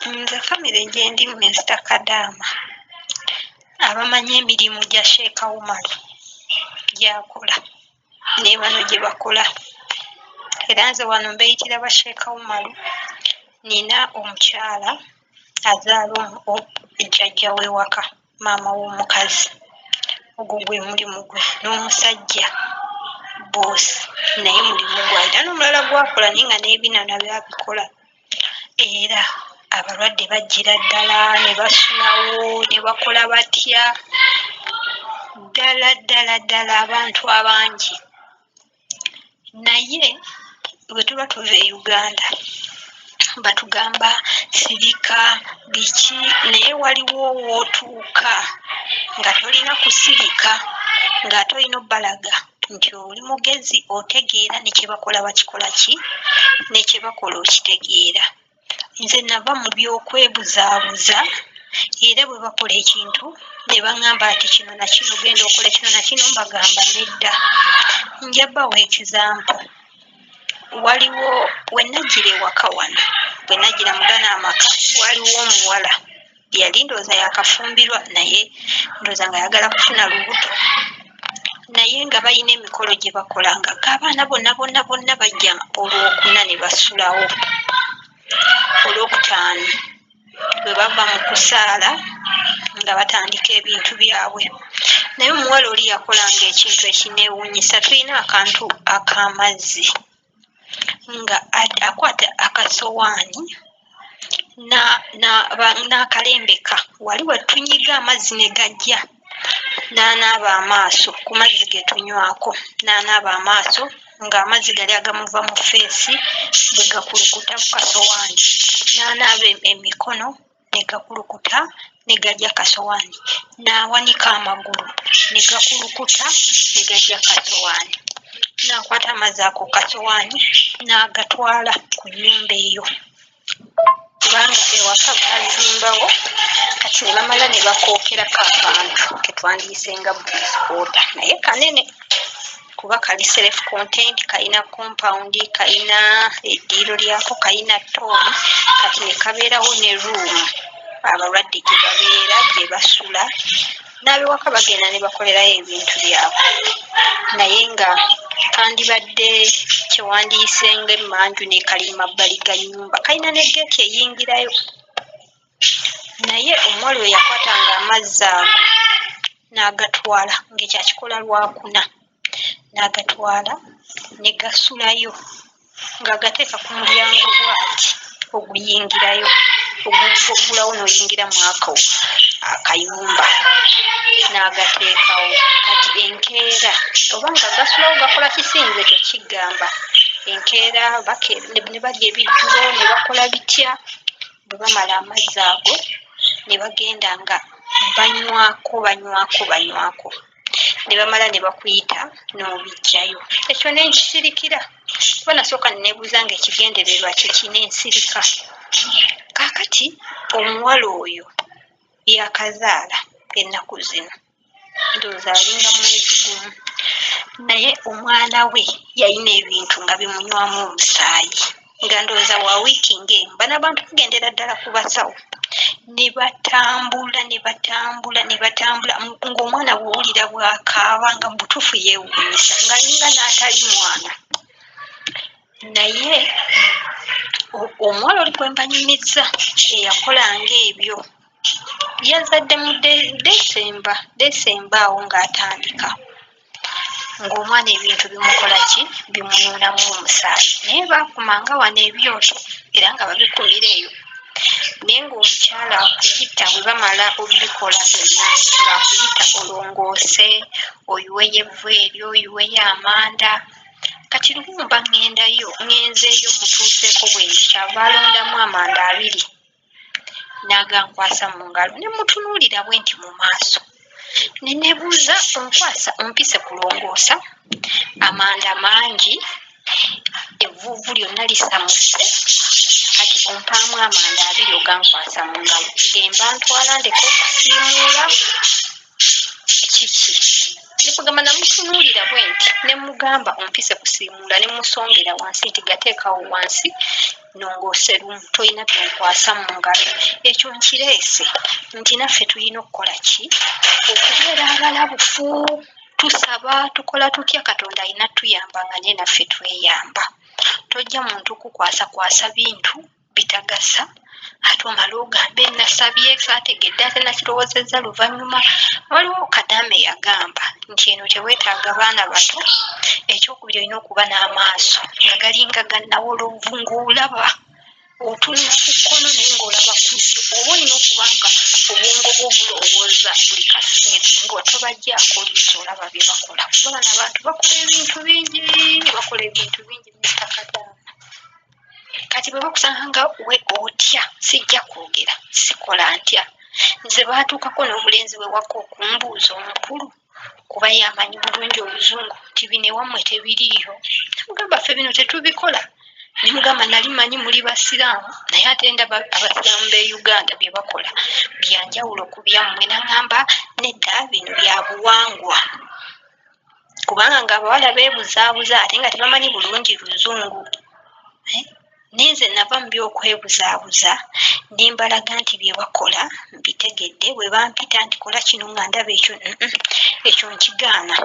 Nze famire gye ndimu enzita Kadaama abamanyi emirimu gya Sheikh Umaru gy'akola ne bano gye bakola era nze wano mbeeyitira ba Sheikh Umaru. Nina omukyala azaala jjajja w'ewaka, maama w'omukazi, ogwo gwe mulimu gwe, n'omusajja bboosi naye mulimu gwe alina n'omulala gw'akola naye nga n'ebina nabyo abikola. Era abalwadde bajjira ddala ne basulawo ne bakola batya ddala ddala ddala abantu abangi. Naye bwe tuba tuva e Uganda batugamba sirika biki, naye waliwo w'otuuka nga tolina kusirika, ng'ate olina obbalaga nti oli mugezi otegeera ne kye bakola bakikola ki, ne kye bakola okitegeera. Nze nava mu by'okwebuzaabuza era bwe bakola ekintu ne baŋŋamba nti kino na kino genda okole kino na kino, mbagamba nedda. Nja bbawa ekizampo. Waliwo we najjira ewaka wano, bwe najjira mu gano amaka, waliwo omuwala yali ndowooza yakafumbirwa naye ndowooza nga ayagala kufuna lubuto, naye nga balina emikolo gye bakola nga abaana bonna bonna bonna bajja Olwokuna ne basulawo, Olwokutaano bwe bava mu kusaala nga batandika ebintu byabwe. Naye omuwala oli yakolanga ekintu ekineewuunyisa. Tulina akantu ak'amazzi nga akwata akasowaani n'akalembeka wali we tunyiga amazzi ne gajja, n'anaaba amaaso ku mazzi ge tunywako, n'anaaba amaaso ng'amazzi gali agamuva mu ffeesi bwe gakulukuta ku kasowaani, n'anaaba emikono ne gakulukuta ne gajja kasowaani, n'awanika amagulu ne gakulukuta ne gajja kasowaani, n'akwata amazzi ako kasowaani n'agatwala ku nnyumba eyo, kubanga ewaka baazimbawo kati ne bamala ne bakookerako akantu ke twandiyise nga bulisikoota, naye kanene kuba kali self contained, kalina compound, kalina eddiiro lyako, kalina ttooyi, kati ne kabeerawo ne room abalwadde gye babeera, gye basula, n'abewaka bagenda ne bakolerayo ebintu byabwe, naye nga kandibadde kyewandiyise ng'emmanju ne kali mu mabbali ga nnyumba, kalina ne ggeeti eyingirayo. Naye omuwala oyo yakwatanga amazzi ago n'agatwala, ng'ekyo akikola Lwakuna, n'agatwala ne gasulayo ng'agateeka ku mulyango bw'ati oguyingirayo, oguggulawo n'oyingira mu ako akayumba, n'agateekawo. Kati enkeera oba nga gasulawo gakola kisinze ekyo kigamba enkeera ne balya ebijjulo ne bakola bitya, bwe bamala amazzi ago ne bagenda nga banywako banywako banywako ne bamala ne bakuyita n'obiggyayo. Ekyo ne nkisirikira kuba nasooka ne neebuuza nga ekigendererwa kiki, ne nsirika. Kaakati omuwala oyo yakazaala ennaku zino, ndowooza alinga mwezi gumu, naye omwana we yalina ebintu nga bimunywamu omusaayi nga ndowooza wa wiiki ng'emu. Bano abantu bagendera ddala ku basawo ne batambula ne batambula ne batambula ng'omwana bw'owulira bw'akaaba nga mu butuufu yeewuunyisa ng'alinga n'atali mwana. Naye omuwala oli gwe mbanyumizza eyakolanga ebyo yazadde mu December, December awo ng'atandika ng'omwana ebintu bimukola ki, bimunuunamu omusaayi, naye baakumanga wano ebyoto era nga babikumira eyo, naye ng'omukyala akuyita bwe bamala obikola byonna ng'akuyita olongoose, oyiweyo evvu eryo, oyiweyo amanda. Kati lumu mba ŋŋendayo, ŋŋenzeeyo mutuuseeko bwe nti kyava alondamu amanda abiri n'agankwasa mu ngalo, ne mmutunuulira bwe nti mu maaso ne neebuuza onkwasa ompise kulongoosa, amanda mangi, evvuuvu lyonna lisamuse, kati ompaamu amanda abiri ogankwasa mu ngalo ge mba ntwala ndeke okusiimuula kiki? Nekugamba namutunuulira bwe nti ne mmugamba ompise kusiimuula, ne mmusongera wansi nti gateekawo wansi. Nongoose lumu, tolina byonkwasa mu ngalo. Ekyo nkireese nti naffe tulina okukola ki? Okubeera abalabufu. Tusaba, tukola tutya? Katonda alina tuyamba nga naye naffe tweyamba. Tojja muntu kukwasakwasa bintu bitagasa ate omale ogambe nasabye saategedde ate nakirowoozezza luvannyuma. Waliwo Kadaama eyagamba nti eno teweetaaga baana bato. Ekyokubiri, olina okuba n'amaaso nga galinga gannawolovu, ng'olaba otunula ku kkono naye ng'olaba ku ddyo, oba olina okuba nga obwongo bwo bulowooza buli kaseera nga tobaggyako liiso, olaba bye bakola, kuba bano abantu bakola ebintu bingi, bakola ebintu bingi. Mr Kadaama, kati bwe bakusanga nga we otya, sijja kwogera, sikola ntya. Nze baatuukako n'omulenzi we waka okumbuuza, omukulu, kuba ye amanyi bulungi oluzungu, nti bino ewammwe tebiriiyo. Namugamba ffe bino tetubikola. Nemugamba nali manyi muli basiraamu, naye ate ndaba abasiraamu b'e Uganda bye bakola byanjawulo ku byammwe. Naŋŋamba nedda, bino bya buwangwa, kubanga nga abawala beebuzaabuza ate nga tebamanyi bulungi luzungu. Eh? Naye nze nava mu by'okwebuzaabuza ne mbalaga nti bye bakola mbitegedde. Bwe bampita nti kola kino nga ndaba ekyo, ekyo nkigaana.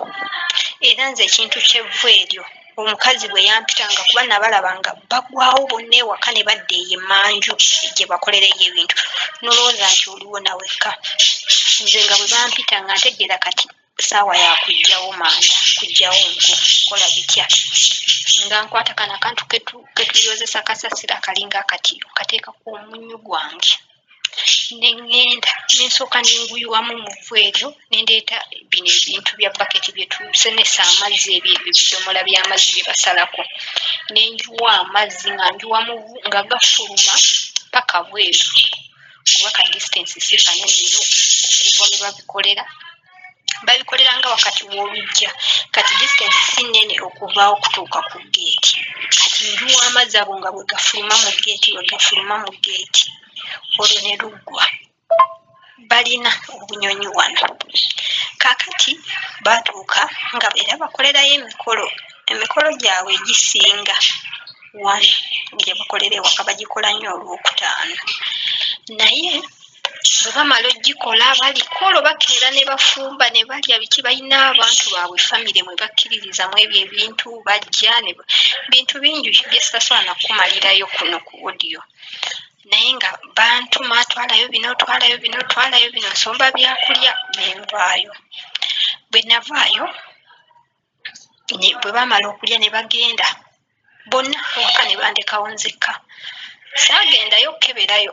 Era nze ekintu ky'evvu eryo, omukazi bwe yampitanga, kuba nabalaba nga bagwawo bonna ewaka ne badda eyo emmanju gye bakolereyo ebintu, nolowooza nti oliwo nawekka. Nze nga bwe bampita nga ntegeera kati saawa ya kuggyawo manda, kuggyawo nku, kukola bitya. Nga nkwata kano akantu ketuyozesa kasasiro akalinga akatiyo, nkateekako omunnyu gwange ne ŋŋenda ne nsooka ne nguyiwamu mu vvu eryo, ne ndeeta bino ebintu bya baketi bye tusenesa amazzi, ebyo ebidomola by'amazzi bye basalako, ne njuwa amazzi nga njuwa mu vvu nga gafuluma paka bweru, kuba ka distance si kanene nnyo okuva we babikolera. Babikolera nga wakati w'oluggya, kati distance si nnene okuvaawo okutuuka ku geeti. Kati njuwa amazzi ago nga bwe gafuluma mu geeti, bwe gafuluma mu geeti, olwo ne luggwa. Balina obunyonyi wano. Kaakati baatuuka nga era bakolerayo emikolo, emikolo gyabwe egisinga wano gye bakolera ewaka bagikola nnyo olwokutaano, naye bwe bamala ogikola baliko olwo bakeera ne bafumba ne balya biki. Balina abantu baabwe, famire mwe bakkiririza mu ebyo ebintu, bajja ne bintu bingi bye sitasobola na kukumalirayo kuno ku audio. Naye nga bantuma twalayo bino, twalayo bino, twalayo bino, nsomba byakulya, nenvaayo. Bwe navaayo, bwe bamala okulya ne bagenda bonna ewaka ne bandekawo nzekka. Saagendayo okukeberayo.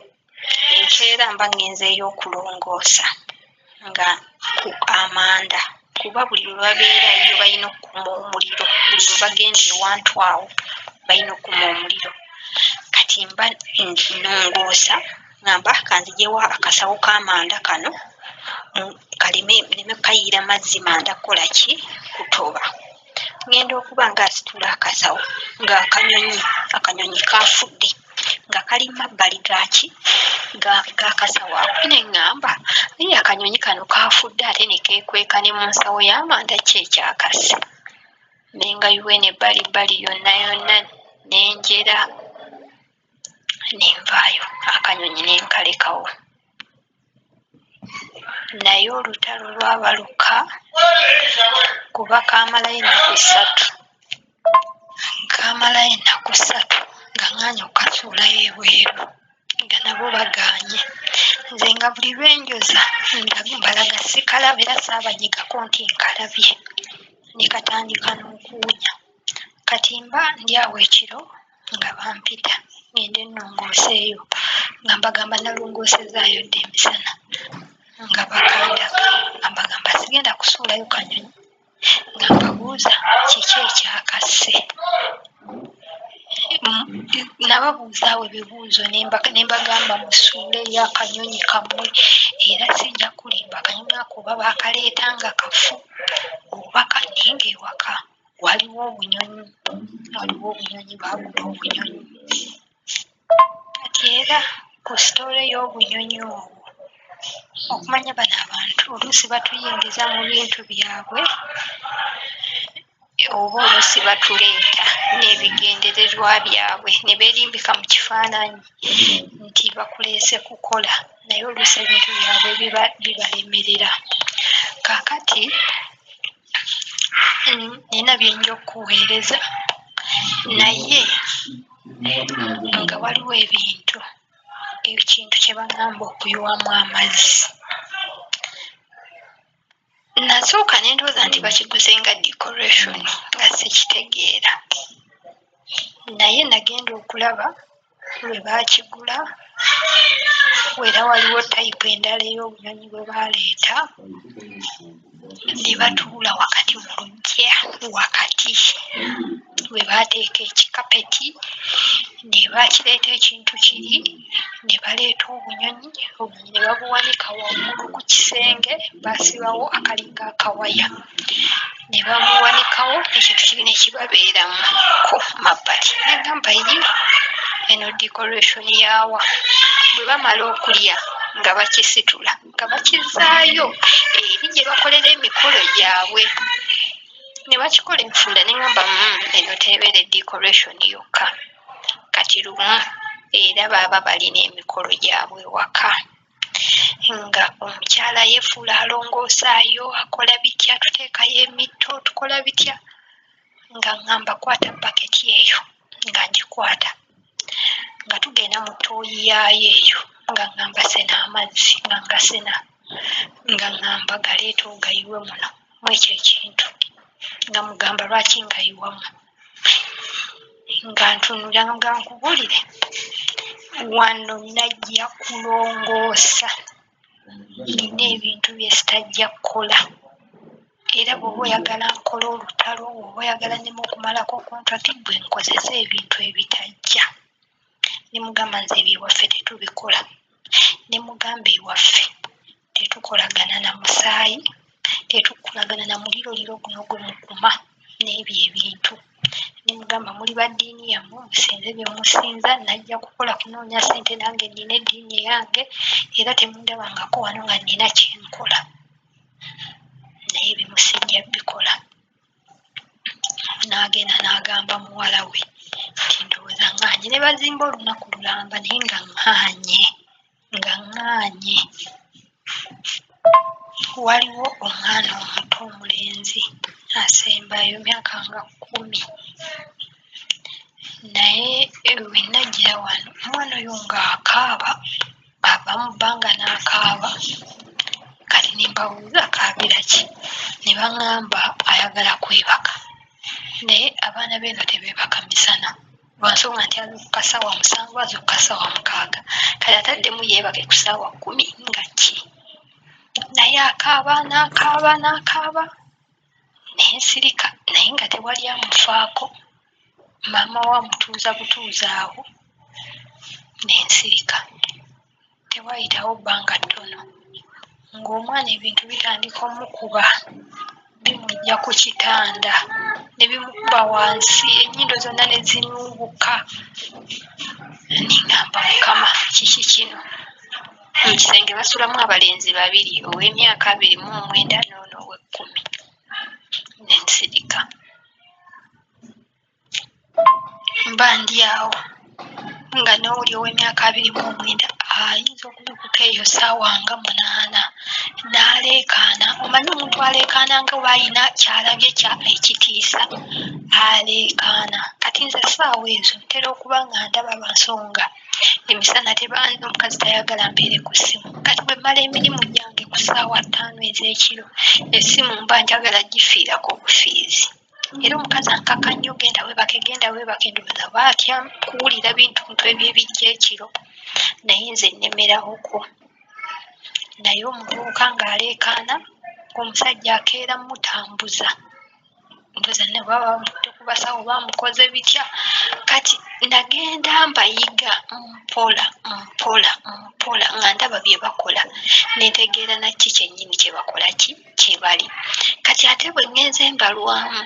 Enkeera mba ngenzeeyo okulongoosa nga ku amanda, kuba buli lwe babeerayo balina okukuma omuliro, buli lwe bagenda ewantu awo balina okukuma omuliro. Kati mba nnongoosa, ngamba kanziggyewo akasawo k'amanda kano kaleme nneme kukayiira mazzi manda kukola ki? Kutoba. Ngenda okuba nga asitula akasawo ng'akanyonyi, akanyonyi kaafudde nga kali mabbali gaki g'akasawo ako. Ne ŋŋamba naye akanyonyi kano kaafudde ate ne keekweka ne mu nsawo y'amanda, ki ekyakasse? Ne ngayiwa eno ebbalibbali yonna yonna ne njera, ne nvaayo, akanyonyi ne nkalekawo. Naye olutalo lwabaluka kuba kaamalayo ennaku ssatu, kaamalayo ennaku ssatu nga ŋŋaanye okukasuulayo ebweru, nga nabo bagaanye. Nze nga buli lwe njoza mbalaga sikalaba, era saabanyigako nti nkalabye, ne katandika n'okuwunya. Kati mba ndi awo ekiro nga bampita ngende nnongooseeyo, nga mbagamba nalongoosezaayo dda emisana, nga bakandaga, nga mbagamba sigenda kusuulayo kanyonyi, nga mbabuuza kiki ekyakasse. Nababuuza awo ebibuuzo ne mbagamba musuuleyo akanyonyi kammwe, era sijja kulimba, akanyonyi ako oba baakaleeta nga kafu oba naye ng'ewaka waliwo obunyonyi, waliwo obunyonyi, baagula obunyonyi. Kati era ku sitoole y'obunyonyi obwo, okumanya bano abantu oluusi batuyingiza mu bintu byabwe. Oba oluusi batuleeta n'ebigendererwa byabwe ne beerimbika mu kifaananyi nti bakuleese kukola, naye oluusi ebintu byabwe biba bibalemerera. Kaakati nnina bye nja okukuweereza, naye nga waliwo ebintu, ekintu kye baŋŋamba okuyiwamu amazzi. Nasooka ne ndowooza nti bakiguze nga decoration nga sikitegeera, naye nagenda okulaba lwe baakigula era waliwo tayipu endala ey'obunyonyi bwe baaleeta ne batuula wakati mu luggya wakati we baateeka ekikapeti ne bakireeta ekintu kiri ne baleeta obunyonyi, obunyonyi ne babuwanika waggulu ku kisenge, baasibawo akalinga akawaya ne babuwanikawo ekintu kiri ne kibabeeramuko mabbali. Ne ŋŋamba yii eno decoration yaawa? Bwe bamala okulya nga bakisitula nga bakizzaayo eri gye bakolera emikolo gyabwe. Ne bakikola enfunda ne ŋŋamba eno teebeere decoration yokka. Kati lumu era baba balina emikolo gyabwe ewaka nga omukyala yeefuula alongoosaayo akola bitya tuteekayo emitto tukola bitya nga ŋŋamba kwata bbaketi eyo nga ngikwata nga tugenda mu ttooyi yaayo eyo nga ŋŋamba sena amazzi nga ngasena nga ŋŋamba galeete ogayiwe muno mu ekyo ekintu nga mugamba lwaki ngayiwamu nga ntunulira nga mugamba nkubuulire wano najja kulongoosa nina ebintu bye sitajja kukola era bw'oba oyagala nkole olutalo bw'oba oyagala nneme okumalako kontrakiti gwe nkozesa ebintu ebitajja ne mugamba nze ebyo ewaffe tetubikola ne mugamba ewaffe tetukolagana na musaayi tetukolagana na muliroliro guno gwe mukuma n'ebyo ebintu ne mugamba muli ba ddiini yammwe musinze bye musinza najja kukola kunoonya ssente nange nnina eddiini eyange era temundabangako wano nga nnina kye nkola naye ebimu sijja bikola. N'agenda n'agamba muwala we nti ndowooza ŋŋaanye ne bazimba olunaku lulamba naye nga ŋŋaanye nga ŋŋaanye. Waliwo omwana omuto omulenzi asembayo myaka nga kkumi naye we nnajjira wano omwana oyo ng'akaaba ava mu bbanga n'akaaba kati ne mbabuuza akaabira ki ne baŋŋamba ayagala kwebaka naye abaana b'eno tebeebaka misana lwa nsonga nti azuukuka ssaawa 7 azuukuka ssaawa 6 kati ataddemu yeebake ku ssaawa 10 nga ki naye akaaba n'akaaba n'akaaba ne nsirika naye nga tewali amufaako maama we amutuuza butuuzi awo ne nsirika. Tewaayitawo bbanga ttono ng'omwana ebintu bitandika omukuba bimuggya ku kitanda ne bimukuba wansi ennyindo zonna ne zinuubuka. Ne ŋŋamba Mukama kiki kino? Mu kisenge basulamu abalenzi babiri ow'emyaka 29 n'ono ow'ekkumi. Ne nsirika. Mba ndi awo nga n'oli ow'emyaka 29 ayinza okuzuukuka eyo ssaawa nga 8 n'aleekaana. Omanyi omuntu aleekaana nga bw'alina ky'alabye kya ekitiisa aleekaana. Kati nze essaawa ezo ntera okuba nga ndaba lwa nsonga emisana teba omukazi tayagala mbeere ku ssimu. Kati bwe mmala emirimu gyange ku ssaawa 5 ez'ekiro essimu mba njagala gifiirako bufiizi. Era omukazi ankaka nnyo genda weebake genda weebake ndowooza oba atya kuwulira bintuntu ebyo ebijja ekiro naye nze nnemerawoko. Naye omuvubuka ng'aleekaana omusajja akeera mmutambuza ndowooza ne baba bamukutte ku basawo bamukoze bitya kati nagenda mbayiga mpola mpola mpola nga ndaba bye bakola ne ntegeera na ki kyennyini kye bakola ki kye bali. Kati ate bwe ŋŋenze mbalwamu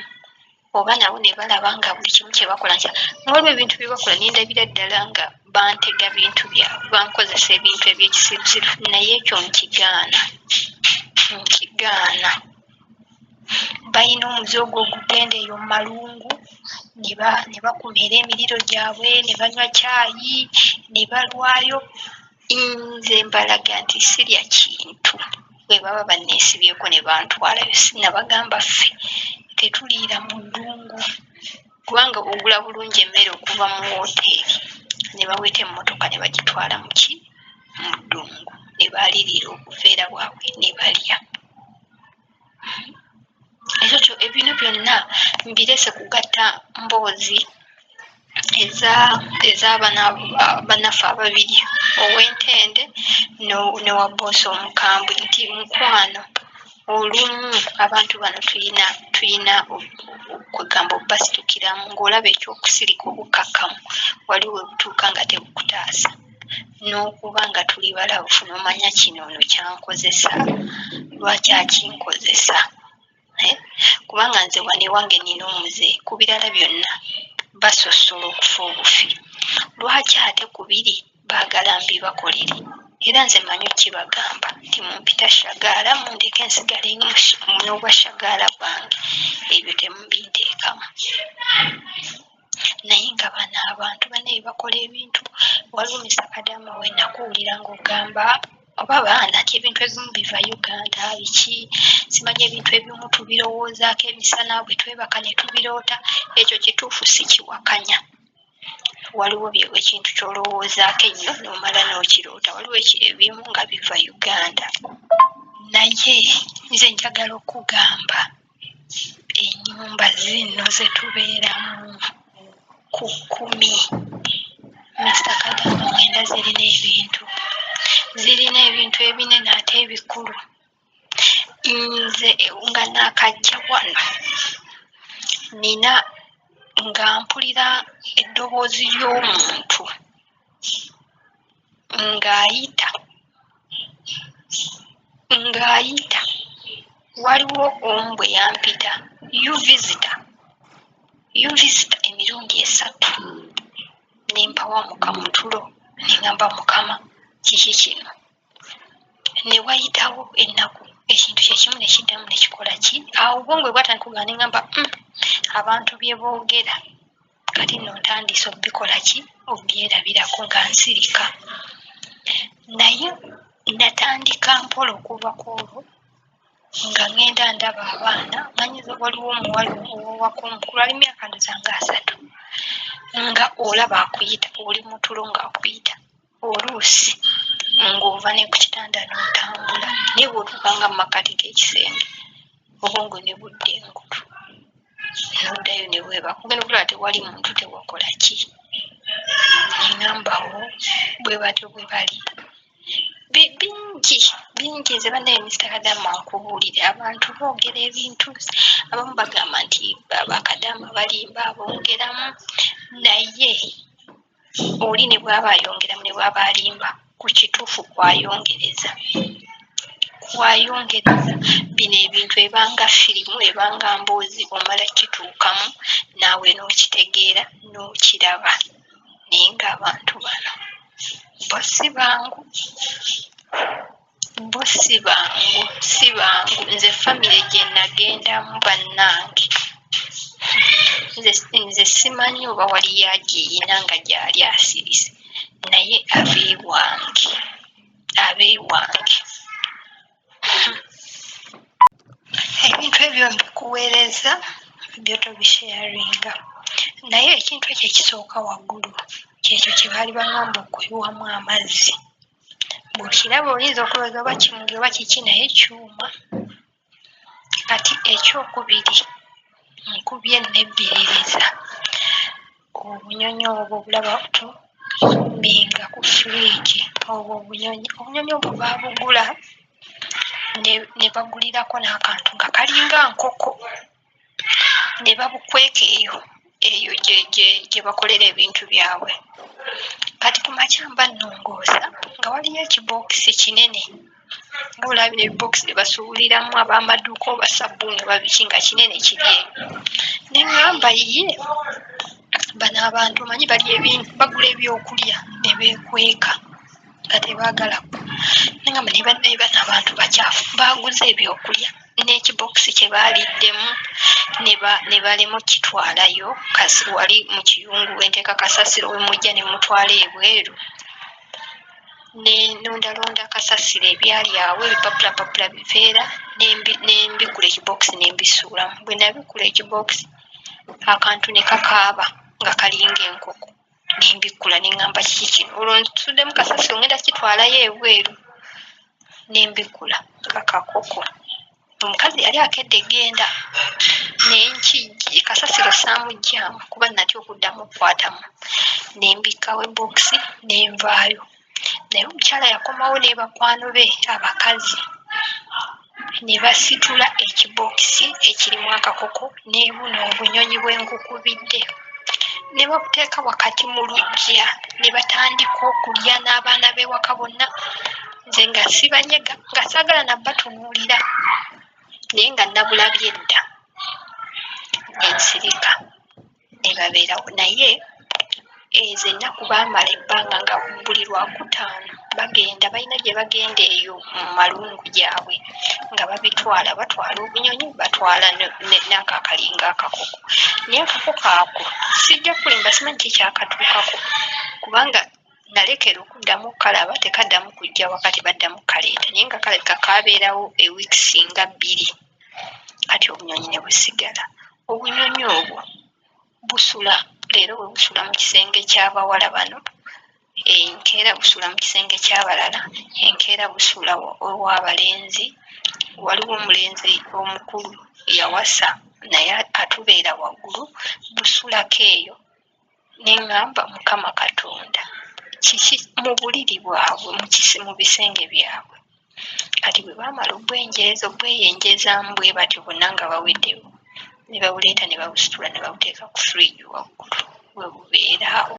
oba nabo ne balaba nga buli kimu kye bakola nkya nga waliwo ebintu bye bakola ne ndabira ddala nga bantega bintu byabwe bankozesa ebintu eby'ekisirusiru naye ekyo nkigaana nkigaana. Balina omuze ogwo ogugenda eyo mu malungu ne bakuma era emiriro gyabwe, ne banywa caayi, ne balwayo. Nze mbalaga nti sirya kintu, bwe baba banneesibyeko ne bantwalayo, nabagamba ffe tetuliira mu ddungu, kubanga ogula bulungi emmere okuva mu wooteeri ne baweta emmotoka ne bagitwala mu ki? Mu ddungu, ne baalirira obuveera bwabwe ne balya. Ekyo kyo ebino byonna mbirese kugatta mboozi ez'abana bannaffe ababiri, ow'entende ne wa bboosi omukambwe, nti mukwano olumu abantu bano tulina kwegamba obbasitukiramu ng'olaba ekyokusirika obukkakkamu waliwo we butuuka nga tebukutaasa, n'okuba nga tuli balabufu n'omanya kino ono kyankozesa, lwaki akinkozesa? Kubanga nze wano ewange nina omuze, ku birala byonna basosola okufa obufi, lwaki ate ku biri baagala mbibakolere? Era nze mmanyi okukibagamba nti mumpita shagaala, mundeke nsigale n'obwa shagaala bwange, ebyo temubinteekamu. Naye nga bano abantu bannaye bakola ebintu. Waliwo Mister Kadama we nakuwulira ng'ogamba oba baana nti ebintu ebimu biva Uganda, biki simanyi, ebintu ebimu tubirowoozaako emisana, bwe twebaka ne tubiroota. Ekyo kituufu, sikiwakanya. Waliwo ekintu ky'olowoozaako ennyo n'omala n'okiroota, waliwo ebimu nga biva Uganda. Naye nze njagala okugamba ennyumba zino ze tubeeramu ku kkumi, Mister Kadama, mwenda zirina ebintu, zirina ebintu ebinene ate ebikulu. Nze nga naakajja wano nina nga mpulira eddoboozi ly'omuntu ng'ayita. Waliwo omu bwe yampita, "You visitor, you visitor," emirundi esatu, ne mpawamuka mu tulo ne ŋŋamba, "Mukama, kiki kino?" Ne wayitawo ennaku, ekintu kye kimu ne kiddamu ne kikola ki? Awo obwongo bwe bwatandika okugamba ne ŋŋamba, abantu bye boogera kati nno ntandise obbikola ki? Obyerabirako nga nsirika." Naye natandika mpola okuva ku olwo nga ŋŋenda ndaba abaana. Manyi waliwo omuwala ow'ewaka omukulu, ali myaka ndowooza nga 30, nga olaba akuyita, oli mu tulo ng'akuyita, oluusi ng'ova ne ku kitanda n'otambula, naye bw'otuuka nga mu makkati g'ekisenge obwongo ne budda engulu, n'oddayo ne weebaka, ogenda okulaba tewali muntu, tewakola ki. Ne ŋŋamba, "O, bwe batyo bwe bali." Bingi bingi. Nze bannaye Mister Kadama nkubuulire, abantu boogera ebintu, abamu bagamba nti bakadama balimba, bongeramu, naye oli ne bw'aba ayongeramu ne bw'aba alimba, ku kituufu kwayongereza, kwayongereza. Bino ebintu ebanga firimu, ebanga mboozi, omala kituukamu naawe n'okitegeera n'okiraba. Naye ng'abantu bano bo si bangu, bo si bangu, si bangu. Nze famire gye nagendamu bannange, nze simanyi oba waliyo agiyina nga gy'ali asirise, naye abeewange, abeewange, ebintu ebyo mbikuweereza, byo tobisharinga. Naye ekintu ekyo ekisooka waggulu kyekyo kye baali baŋŋamba okuyiwamu amazzi. Bw'okiraba oyinza okulowooza oba kimuli oba kiki, naye kyuma. Kati ekyokubiri, nkubye nebbiririza obunyonyi obwo obulaba tuminga ku fridge, obwo obunyonyi, obunyonyi obwo baabugula ne bagulirako n'akantu nga kalinga nkoko, ne babukweka eyo eyo gye bakolera ebintu byabwe. Kati ku makya mba nnongoosa nga waliyo ekibookisi kinene, nga olaba bino ebibookisi bye basuubuliramu ab'amaduuka oba sabbuuni oba biki, nga kinene kiri eyo. Ne ŋŋamba, "Ye bano abantu omanyi balya ebintu, bagula ebyokulya ne beekweka nga tebaagala." Ne ŋŋamba, "Naye bannaye bano abantu bakyafu, baaguze ebyokulya." N'ekibokisi kye baaliddemu ne balema okukitwalayo kasi wali mu kiyungu we nteeka kasasiro we mujja ne mutwala ebweru. Ne nondalonda kasasiro ebyali awo ebipapulapapula biveera ne mbikkula ekibokisi ne mbisuulamu. Bwe nabikkula ekibokisi akantu ne kakaaba nga kalinga enkoko. Ne mbikkula ne ŋŋamba kiki kino? Olwo nsuddemu kasasiro ŋŋenda kukitwalayo ebweru. Ne mbikkula nga kakoko. Omukazi yali akedde genda ne nkijja kasasiro saamuggyaamu kuba natya okuddamu okukwatamu. Ne mbikkawo ebbookisi ne nvaayo. Naye omukyala yakomawo ne bakwano be abakazi ne basitula ekibookisi ekirimu akakoko ne buno obunyonyi bwe nkukubidde ne babuteeka wakati mu luggya ne batandika okulya n'abaana b'ewaka bonna. Nze nga sibanyega nga saagala na batunuulira naye nga nabulabye dda ne nsirika ne babeerawo. Naye ezo ennaku baamala ebbanga nga buli Lwakutaano bagenda balina gye bagenda eyo mu malungu gyabwe nga babitwala, batwala obunyonyi batwala n'ako akalinga akakoko. Naye akakoko ako sijja kulimba simanyi ki kyakatuukako kubanga nalekera okuddamu okukalaba tekaddamu kujja waka tebaddamu kukaleeta naye nga kalabika kaabeerawo ewiikisi nga bbiri kati obunyonyi ne busigala. Obunyonyi obwo busula leero bwe busula mu kisenge ky'abawala bano, enkeera busula mu kisenge ky'abalala, enkeera busula ew'abalenzi. Waliwo omulenzi omukulu yawasa naye atubeera waggulu, busulako eyo. Ne ŋŋamba Mukama Katonda kiki mu buliri bwabwe mu bisenge byabwe. Kati bwe baamala obwenjeeza obweyenjezaamu bwe batyo bonna nga baweddewo ne babuleeta ne babusitula ne babuteeka ku fridge waggulu we bubeera awo.